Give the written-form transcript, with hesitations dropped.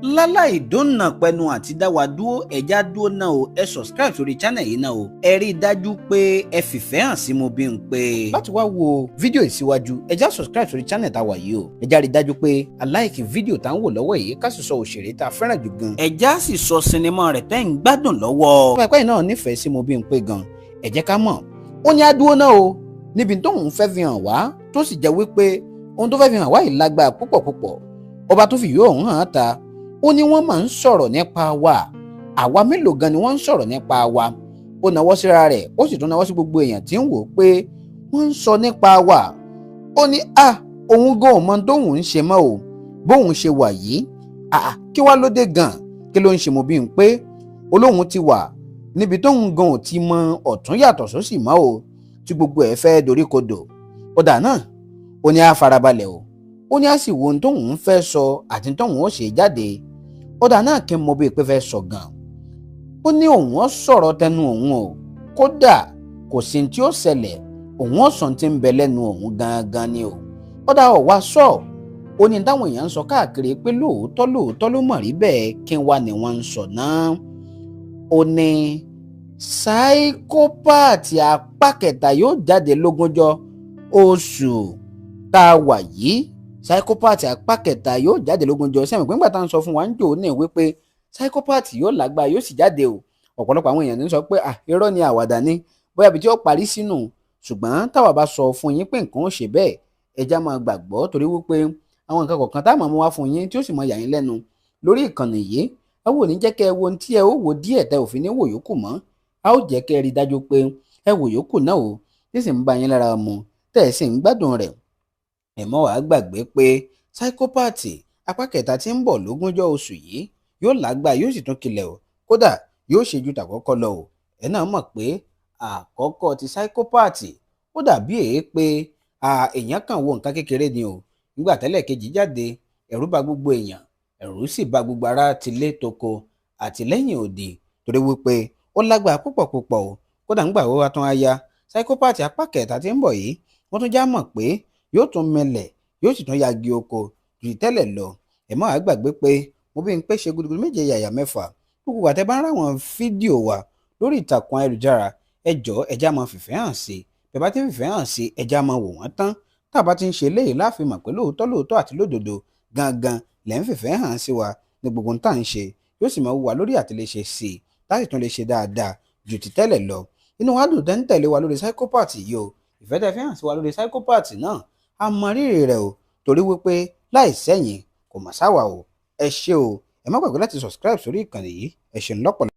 Láláì dóńnà pẹnu àti dáwà dúró, ẹja dúró náà o. Ẹ subscribe sórí channel yìí náà o. Ẹ rí i dájú pé ẹ fìfẹ́ hàn sí Mobímpé. Láti wá wo fídíò ìsíwájú, ẹja subscribe sórí channel tá a wà yìí o. Ẹja rí i dájú pé a like fídíò tá ń wò lọ́wọ́ yìí, ká sì sọ òṣèré tá a fẹ́ràn jù gan. Ẹja sì sọ sinimá rẹ̀ tẹ́ ń gbádùn lọ́wọ́. Pẹ́pẹ́ náà nífẹ̀ẹ́ sí Mobímpé gan, ẹ jẹ́ ká mọ̀. Ó ní adúró náà o níbi tóun fẹ́ fi hàn wá, tó sì jẹ́ wípé ohun tó fẹ́ fi hàn wá yìí lágbára púpọ̀ púpọ̀. Ọba tó fi yóò hàn án ta, ó ní wọ́n máa ń sọ̀rọ̀ nípa wa. Àwa mélòó gan ni wọ́n ń sọ̀rọ̀ nípa wa? Ó nawọ́ síra rẹ̀, ó sì tún nawọ́ sí gbogbo èèyàn tí ń wò ó pé wọ́n ń sọ nípa wa. Ó ní a òun gan ò mọ tóun ń ṣe mọ́ o, bóun ṣe wà yìí. Àà, kí wá ló dé gan? Kí ló ń ṣe Mobímpé? Olóhùn ti wà níbi tóun gan ò ti mọ ọ̀tún yàtọ̀ sósì mọ́ o, tí gbogbo ẹ̀ fẹ́ doríkodò. Ọ̀dà náà, ó ní á farabalẹ̀ o, ó ní á sì wo ohun tóun fẹ́ sọ àti tóun ó ṣe jáde. Ọ̀dà náà, kí n mọ bí pé fẹ́ sọ gan? Ó ní òun ó sọ̀rọ̀ tẹnu òun o. Kódà kò sí tí ó ṣẹlẹ̀, òun ó sọ tí ń bẹ lẹ́nu òun gangan ni o. Ọ̀dà ọ̀wá sọ. Ó ní táwọn èèyàn ń sọ káàkiri pé lóòótọ́ lóòótọ́ ló mọ̀ rí bẹ́ẹ̀. Kí wá ni wọ́n ń sọ náà? Ó ní Psychopath apá kẹta yóò jáde lógúnjọ́ oṣù tá a wà yìí. Psychopath apá kẹta yóò jáde lógúnjọ́ sẹ́mi pé ńgbà tá à ń sọ fún wa ń jò ní wípé Psychopath yóò lágbára, yóò sì jáde o. Ọ̀pọ̀lọpọ̀ àwọn èèyàn ní sọ pé ah, irọ́ ni, àwàdà ni, bóyá ibi tí ó parí sínú. Ṣùgbọ́n táwa bá sọ fún yín pé nǹkan ó ṣe bẹ́ẹ̀, ẹja máa gbàgbọ́, torí wípé àwọn nǹkan kọ̀ọ̀kan tá a máa mú wá fún yín tí ó sì máa yà yín lẹ́nu lórí ìkànnì yìí, ẹ wò ní jẹ́ kẹ́ ẹ wo ohun tí ẹ ó wò díẹ̀ tẹ́ ò fi ní wò yòókù mọ́. A ó jẹ́ kẹ́ ẹ rí i dájú pé ẹ wò yòókù náà o, tí sì ń bá yín lára mu, tẹ́ ẹ sì ń gbádùn rẹ̀. Ẹ mọ́ wàá gbàgbé pé Psychopath apá kẹta tí ń bọ̀ lógúnjọ́ oṣù yìí yóò lágbá, yóò sì tún kilẹ̀ o. Kódà yóò ṣe ju tàkọ́kọ́ lọ o. Ẹ náà mọ̀ pé àkọ́kọ́ ti Psychopath, ó dàbí èé pé èèyàn kàn wo nǹkan kékeré ni o. Nígbà tẹ́lẹ̀ kejì jáde, ẹ̀rù bà gbogbo èèyàn, ẹ̀rù sì bà gbogbo ará tilé toko àti lẹ́yìn òdì, torí wípé ó lágbára púpọ̀ púpọ̀ o. Kódà ńgbà wo wá tún á ya Psychopath apá kẹta tí ń bọ̀ yìí, wọ́n tún já mọ̀ pé yóò tún mẹlẹ̀, yóò sì tún yagi oko ju tẹ́lẹ̀ lọ. Ẹ má wàá gbàgbé pé Mobímpé ṣe gudugudu méje yàyà mẹ́fà. Gbogbo àtẹ bá ń ráwọn fídíò wa lórí ìtàkùn ayélujára, ẹ jọ̀ọ́, ẹ já máa fìfẹ́ hàn sí. Bẹ́ẹ̀ bá ti fìfẹ́ hàn sí, ẹ já máa wò wọ́n tán. Tá a bá ti ń ṣe eléyìí, láàfin mọ̀ pé lóòótọ́ lóòótọ́ àti lódodo gangan lẹ́ ń fìfẹ́ hàn sí wa ní gbogbo ohun tá à ń ṣe. Yóò sì máa wù wá lórí àti lè ṣe sí i, láti tún lè ṣe dáadáa ju ti tẹ́lẹ̀ lọ. Inú wa dùn tẹ́ ń tẹ̀lé wa lórí Psychopath yìí o. Ìfẹ́ tẹ́ fi hàn sí wa lórí Psychopath náà, a mọ rírì rẹ̀ o, torí wípé láì sẹ́yìn kò mà sáwà o. Ẹ ṣé o. Ẹ má gbàgbé láti subscribe sórí ìkànnì yìí. Ẹ ṣeun lọ́pọ̀lọpọ̀.